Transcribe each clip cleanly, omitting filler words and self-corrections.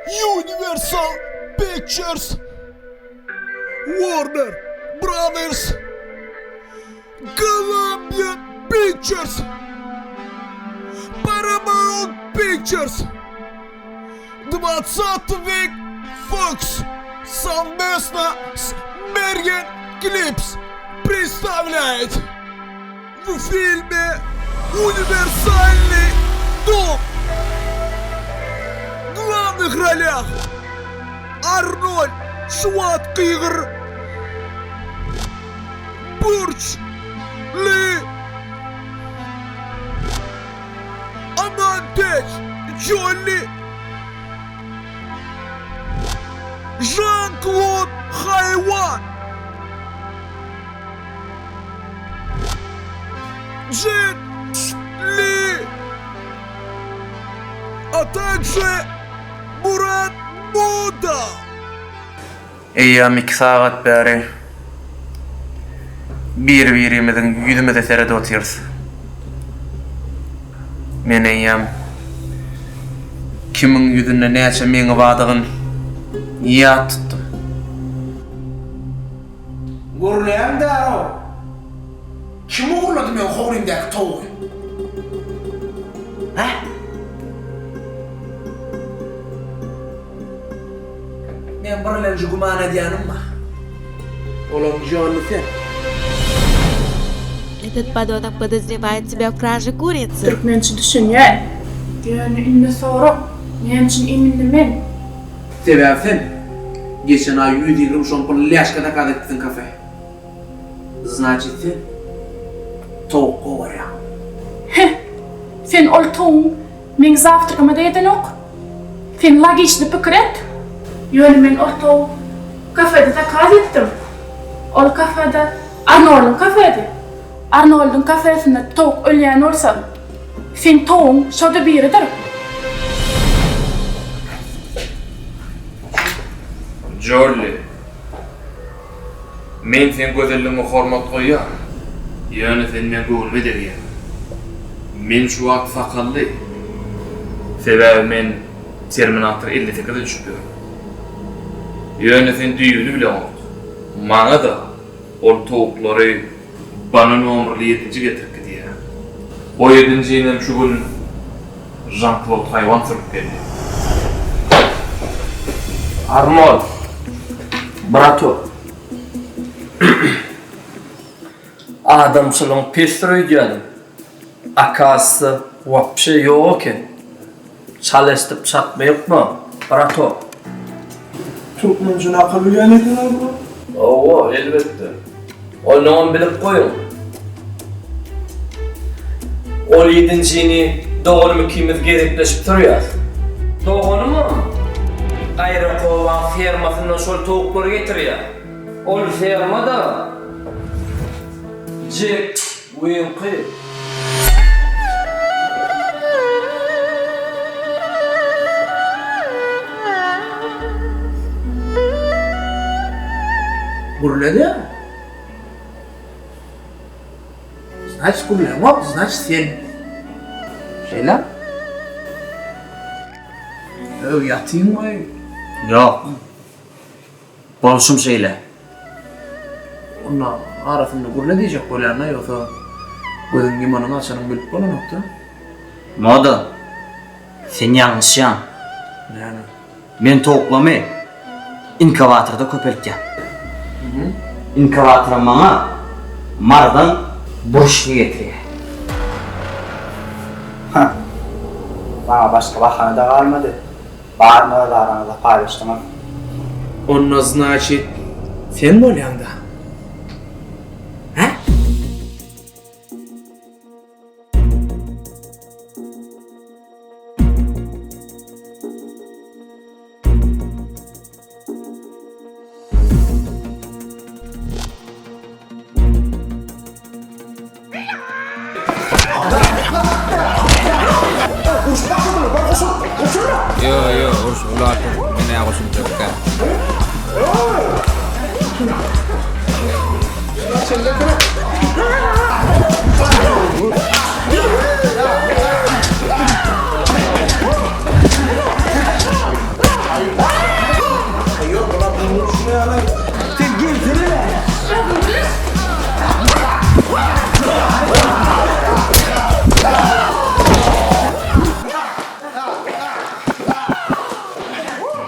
Universal Pictures, Warner Brothers, Columbia Pictures, Paramount Pictures, 20 век Fox совместно с Mergen Clips представляет в фильме «Универсальный дом» в главных ролях Арнольд Шварценеггер, Бурч Ли, Амантеч Джолли, Жан-Клод Хайван, Джет Ли, а также Мурат Муда. Eýýäm iki sagat bäri bir-birimiziň ýüzümize seredip otyrys. Men eýýäm kimiň ýüzünde näçe meňi bardygyny ýat tutdum. Gürleýäň däl-ow. Kim ogurlady meň howlymdaky towugy? Hä? Meň birlenji güman edýänim bar. Olam Jonni sen. Этот подонок подозревает тебя в краже курицы. Türkmençe düşünýän. Ýöne indi sorag, näme üçin iminli men? Sebäbi sen geçen aý 120 şompurly lýaşka zakaz etdiň kafe. Znaçit sen towuk gowurýaň. Heh! Sen ol towugyň meň zawtrygyma-da edenok. Sen logiçny pikir et. Ýöne men ol towugy kafede zakaz etdim. Ol kafede Arnoldyň kafedi. Arnoldyň kafesinde towuk ölýän bolsa, seň towugyň şo-da biridir. Jolly. Men seň gözelligiňe hormat goýýan. Ýöne sen meň göwnüme degýäň. Men şu wagt sakally. Sebäbi men Terminator 58-e düşüp ýörün. Ýöne sen düýbüni bileňok. Maňa-da ol towuklary Bana nomerli ýedinji getirip gidýär. O ýedinjinem şu gün Žan-Klod haýwan sürüp geldi. Arnold, bratok. Adamçylygyň pesdir öýdýädim. Akazysy wapşe ýok eken. Çal eşdip çatma ýokma, bratok. Türkmençe nakyl bilýän ekeniňiz bu. Hawa, elbetde. Onnoňam bilip goýuň. Ol ýedinjini doganym ikimiz gezekleşip sürýäs. Doganymam Gaýrakowaň fermasyndan şol towuklary getirýär. Ol ferma-da Jek Wiňki. Gürledi. Znaçt gürleňok, znaçt sen. Şeýle. Öw ýatyň goý. Ýok. Bolşum şeýle. Onda arasynda gürle diýjek bolýan-da, ýogsa gözüň ýumanyň açanyň bilip bolanok-da. Moda, sen ýalňyşýaň. Näme? Men towuklamy inkubatorda köpeltýän. Inkubatoram maňa Marydan burçly getirýär. Hah. Maňa başga bahana-da galmady. Baryny öz araňyzda paýlaşdyňyz. Onda znaçit sen bolýaňda. Hä? Ýo ýo uruş ulaltyn men-ä goşuljak-a.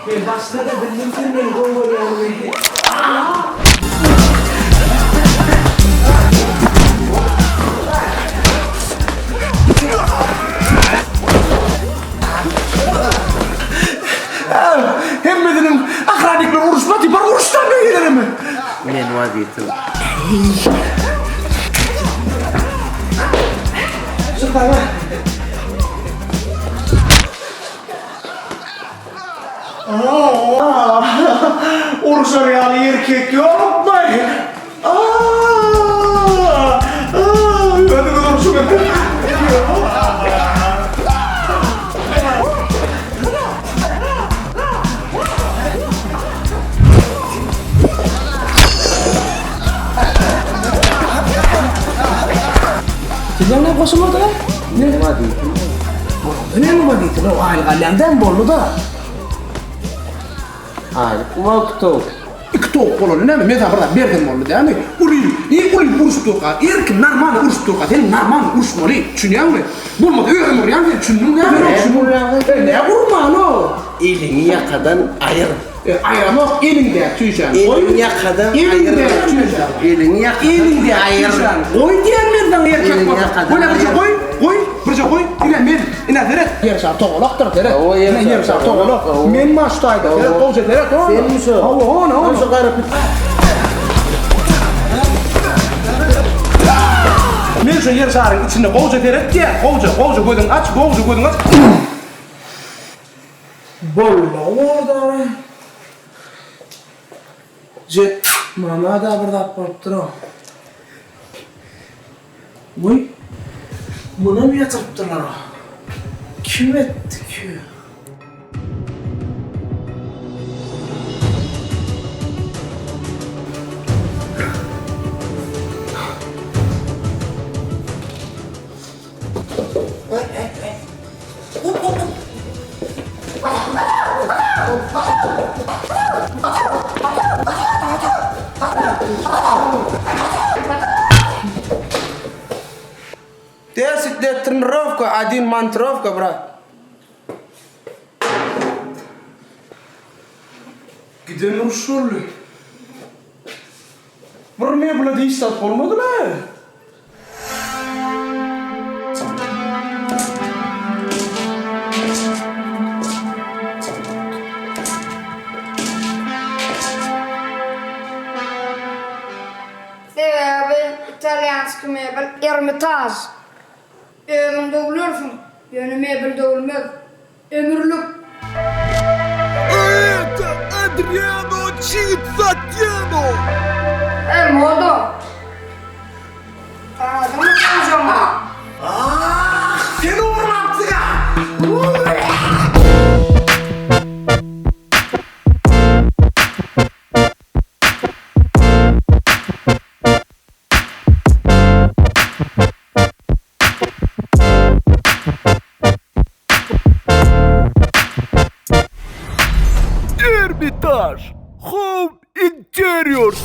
Men başda-da bildim sen meni gowy görýäniňi. Hemmesiniň ahranikler uruşma diýip bar uruşdan ne gelerimi? Men waditel. Uruşar ýaly erkek ýokmy? Özüňiz urşuň. Sizden ne goşulmadylar? Ne waditel? Näme waditel? O aýlyk alýan däl boldy-da. Aýlyk wagt towuk. Iki towuk bolany näme? Men saňa bir zat berdim boldy dämi? Uly, i uly uruşyp durka, erkin normal uruşyp durka, sen normal uruşmaly, düşünýäňmi? Bolmasa özüm urýan sen, düşündiň dämi? Näme urýaň? E, nä urmany? Eliňi ýakadan aýyr. E, aýramok, eliňdäki çüýşäni goý. Eliňi ýakadan aýyr. Eliňdäki çüýşäni. Eliňi ýakadan Eliňdäki aýyr. çüýşäni goý diýen men saňa erkek Eliňi bolsaň. ýakadan Goý, birje aýyr. goý, goý, birje goý. Ine men, ine seret. Ýer şary togalakdyr, seret. Hawa, ýer Ine ýer şary togalak. Hawa. Men maş şu taýda, seret, gowja seret. Senmi şo? Hawa, hona, hona. Şo gara Men şu ýer şaryň içinde gowja seret diýýän, gowja, gowja gözüňi aç, gowja gözüňi aç. Boldy orda. Jet mama-da bir zat bolupdyr-ow. Wiý, munam ýatyrypdyrlar-ow. Kim etdi ki? Desit let trenirowka, odin mantrowka, brat. Giden uruş boldy. Bir mebla hiç zat bolmady-la. Sebäbi italýanskiý mebel Ermitaj. Özüň döwlersiň, ýöne mebel döwülmez. Ömürlik. A это Adriano Çitsatiano. Eý, moda! Tanadyňmy gojaňy? Ah, sen ogurlapsyň-a! Ermitaj Home Interiors.